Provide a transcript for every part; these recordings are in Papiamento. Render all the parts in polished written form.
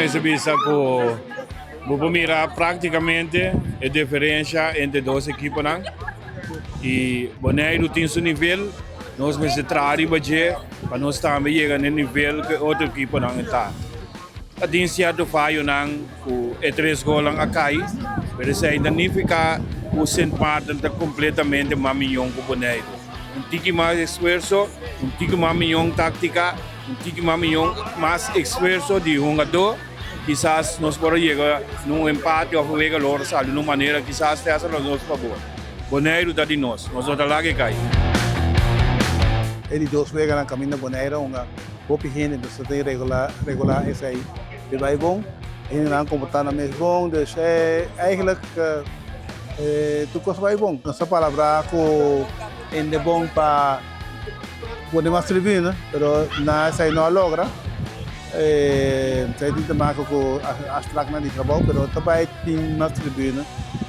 Mester bisa ku bo por mira práktikamente e diferensha entre dos ekiponan i Boneiru tin su nivel, nos mester traha riba dje pa nos tambe yega na e nivel ku e otro ekiponan ta. Ta tin sierto fayonan ku e tres golnan a kai, pero esei ta nifiká ku Sint Maarten ta kompletamente mas miyon ku Boneiru. Un tiki mas esfuerso, un tiki mas miyon táktika, un tiki mas miyon mas esfuerso di hungadó, kisas nos por a yega na un empate òf un wega lo por sali na un manera kisas te hasta na nos fabor. Boneiru ta di nos, nos no ta laga e kai. E di dos weganan kaminda Boneiru a hunga Hopi hende nos ta tin regula regula esei di bai bon. Hendenan komportá nan mes bon, dus eigenlijk tur kos bai bon. Nos ta palabrá ku hende bon pa pone mas tribuna, pero na esei no a logra. Esei tin te maka ku afspraknan di trabou, pero ta bai tin mas tribuna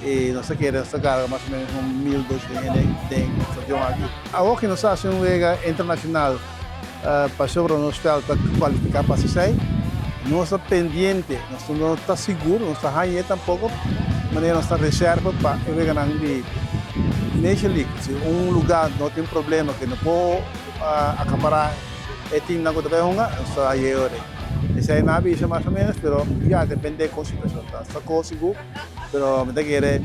i nos ta kere nos ta karga mas o menos un 1200 hende den e stadion aki. Awor ki nos ta hasi un wega internashonal. Pasobra nos veld ta cualifica pa esey, nos ta pendiente, nos no ta sigur, nos ta hañ'e tampoco, manera nos ta reserva pa e weganan di Nation League. Si un lugar no tin problema que no por acapara e teamnan cu ta bay hunga, nos ta hañ'e ora. Esey nan a bisa mas o menos, pero ya depende con situacion ta. Ta cos sigur, pero mi ta kere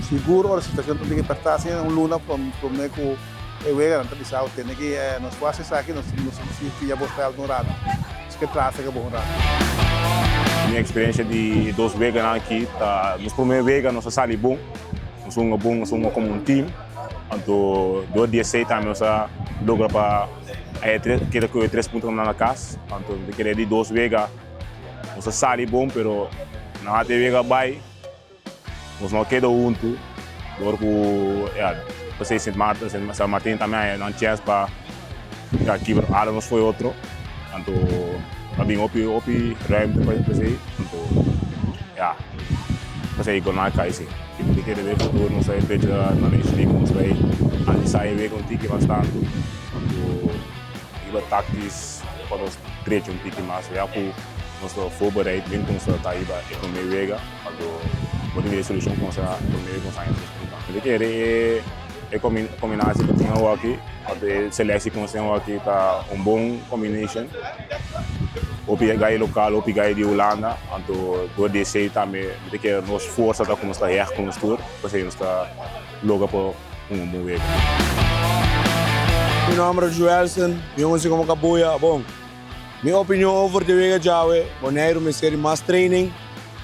sigur ora situacion ta bini perta asina un luna prome cu. E weganan ta bisa tene ki nos por hasi esaki, nos nos si fia bo veld un rato. Nos ke trafika bo un rato. Mi experiencia di e dos weganan aki ta nos prome wega nos a sali bon, nos hunga bon, nos hunga como un team, anto dor di esey tambe nos a logra pa haya tres keda cu e tres puntonan na cas, anto mi ta kere di dos wega nos a sali bon pero nan a te wega bay. Nos no a keda huntu dor ku ya pasei Sint Maarten, San Martin tambe a haña nan chèns pa ya kibra ala nos fo'i otro. Anto a bin hopi hopi ruimte pa esei anto ya pasei gol nan a kai si. Mi ta kere den futuro nos ta drecha na Nation League nos bai analisá e wega un tiki mas tantu anto riba taktis pa nos drecha un tiki mas ya ku nos ta voorbereid bien ku nos ta riba e prome wega. Anto bo tin e solucion con sa por medio con sa Mi ta kere e e combinatie cu tin awoki of e selectie cu nos tin awoki ta un bon combination. Hopi gai local, hopi gai di Hulanda, anto door di esey tambe mi ta kere nos forsa ta cu nos ta hecht cu nos tur, pasobra nos ta logra pa un bon wega. Mi nomber ta Joelson, mi hunga si como Kabuya. Bon, Mi opinion over di wega djawe, Boneiru mester di mas training,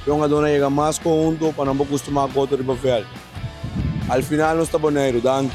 e hungadónan yega mas konhunto pa nan por kustumá ku otro riba vèlt. Al final nos ta Boneiru, danki.